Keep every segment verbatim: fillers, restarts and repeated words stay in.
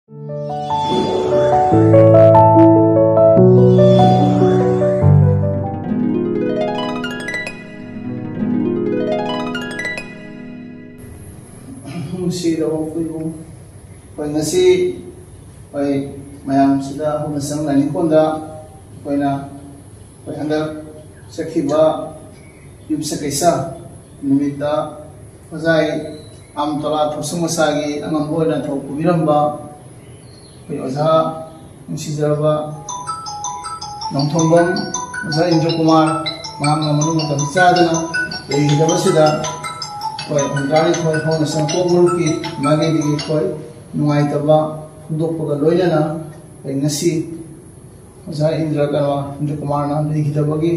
ꯅꯨꯡꯁꯤꯔꯕ ꯑꯩꯈꯣꯏꯕꯨ ꯑꯩꯈꯣꯏ ꯉꯁꯤ ꯑꯩꯈꯣꯏ ꯃꯌꯥꯝꯁꯤꯗ ꯍꯧꯅ ꯁꯪ ꯂꯥꯏꯅꯤꯡꯀꯣꯟꯗ ꯑꯩꯈꯣꯏꯅ ꯑꯩꯈꯣꯏ ꯍꯟꯗꯛ ꯆꯠꯈꯤꯕ ꯌꯨꯝꯁꯀꯩꯁ ꯅꯨꯃꯤꯠꯇ ꯑꯣꯖꯥ ꯑꯝꯇꯣꯂꯥ ꯊꯧꯁꯨꯝ ꯃꯁꯥꯒꯤ ꯑꯉꯝꯕ ꯑꯣꯏꯅ ꯊꯧ ꯄꯨꯕꯤꯔꯝꯕ ꯑꯩꯈꯣꯏ ꯑꯣꯖꯥ ꯅꯨꯡꯁꯤꯖꯔꯕ ꯅꯣꯡꯊꯣꯡꯕꯝ ꯑꯣꯖꯥ ꯏꯟꯗ꯭ꯔ ꯀꯨꯃꯥꯔ, ꯃꯍꯥꯛꯅ ꯃꯅꯨꯡ ꯃꯇꯝ ꯆꯥꯗꯅ ꯂꯩꯈꯤꯗꯕꯁꯤꯗ ꯑꯩꯈꯣꯏ ꯍꯨꯝꯗ꯭ꯔꯥꯅꯤꯊꯣꯏ ꯍꯧꯅ ꯁꯪ ꯀꯣꯛ ꯃꯔꯨꯞꯀꯤ ꯃꯥꯏꯀꯩꯗꯒꯤ ꯑꯩꯈꯣꯏ ꯅꯨꯡꯉꯥꯏꯇꯕ ꯐꯣꯡꯗꯣꯛꯄꯒ ꯂꯣꯏꯅꯅ ꯑꯩꯈꯣꯏ ꯉꯁꯤ ꯑꯣꯖꯥ ꯏꯟꯗ꯭ꯔ ꯀꯩꯅꯣ ꯏꯟꯗ꯭ꯔ ꯀꯨꯃꯥꯔꯅ ꯂꯩꯈꯤꯗꯕꯒꯤ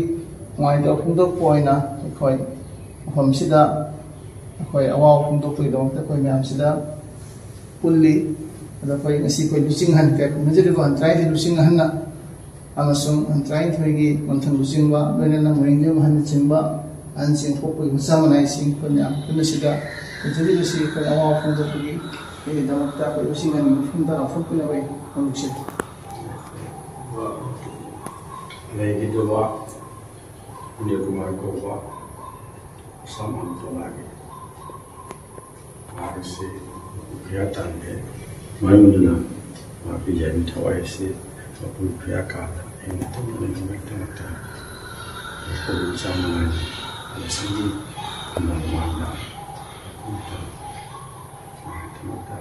ꯅꯨꯡꯉꯥꯏꯇꯕ ꯐꯣꯡꯗꯣꯛꯄ ꯑꯣꯏꯅ ꯑꯩꯈꯣꯏ ꯃꯐꯝꯁꯤꯗ ꯑꯩꯈꯣꯏ ꯑꯋꯥꯕ ꯐꯣꯡꯗꯣꯛꯄꯒꯤꯗꯃꯛꯇ ꯑꯩꯈꯣꯏ ꯃꯌꯥꯝꯁꯤꯗ ꯄꯨꯜꯂꯤ꯫ ꯑꯗꯣ ꯑꯩꯈꯣꯏ ꯉꯁꯤ ꯑꯩꯈꯣꯏ ꯂꯨꯆꯤꯡ ꯑꯍꯟ ꯀꯌꯥ ꯈꯨꯝꯅꯖꯔꯤꯕ ꯍꯟꯇ꯭ꯔꯥꯏꯟꯊꯣꯏ ꯂꯨꯆꯤꯡ ꯑꯍꯟꯅ ꯑꯃꯁꯨꯡ ꯍꯟꯇ꯭ꯔꯥꯏꯟꯊꯣꯏꯒꯤ ꯃꯣꯟꯊꯪ ꯂꯨꯆꯤꯡꯕ ꯂꯣꯏꯅꯅ ꯃꯣꯏꯔꯦꯡꯖꯝ ꯑꯍꯟꯅꯆꯤꯡꯕ ꯑꯍꯟꯁꯤꯡ ꯄꯣꯛꯄꯒꯤ ꯃꯆꯥ ꯃꯅꯥꯏꯁꯤꯡ ꯑꯩꯈꯣꯏ ꯃꯌꯥꯝ ꯄꯨꯟꯅꯁꯤꯗ ꯂꯩꯖꯔꯤꯕꯁꯤ ꯑꯩꯈꯣꯏ ꯑꯋꯥꯕ ꯐꯣꯡꯗꯣꯛꯄꯒꯤ ꯑꯩꯒꯤꯗꯃꯛꯇ ꯑꯩꯈꯣꯏ ꯂꯨꯆꯤꯡ ꯑꯍꯟꯒꯤ ꯃꯐꯝꯗ ꯂꯥꯎꯊꯣꯛꯄꯤꯅꯕ ꯑꯩ ꯐꯣꯡꯗꯣꯛꯆꯔꯤ꯫ ꯂꯩꯈꯤꯗꯕ ꯏꯟꯗ꯭ꯔ ꯀꯨꯃꯥꯔ ꯀꯧꯕ ꯑꯁꯥꯝ ꯑꯝꯇꯣꯂꯥꯒꯤ ꯃꯍꯥꯛꯁꯤ ꯄꯩꯁꯥ ꯇꯥꯟꯕ ꯃꯔꯝꯗꯨꯅ ꯃꯍꯥꯛꯀꯤ ꯌꯥꯏꯐ ꯊꯋꯥꯏ ꯑꯁꯤ ꯃꯄꯨ ꯀꯌꯥ ꯀꯥꯗ ꯑꯩꯅ ꯇꯧꯅꯅꯕꯒꯤꯗꯃꯛꯇ ꯃꯄꯨ ꯆꯥꯝꯃꯉꯥꯒꯤ ꯂꯤꯁꯤꯡꯒꯤ ꯃꯃꯥꯡꯗ ꯃꯍꯥꯛꯀꯤꯗꯃꯛꯇ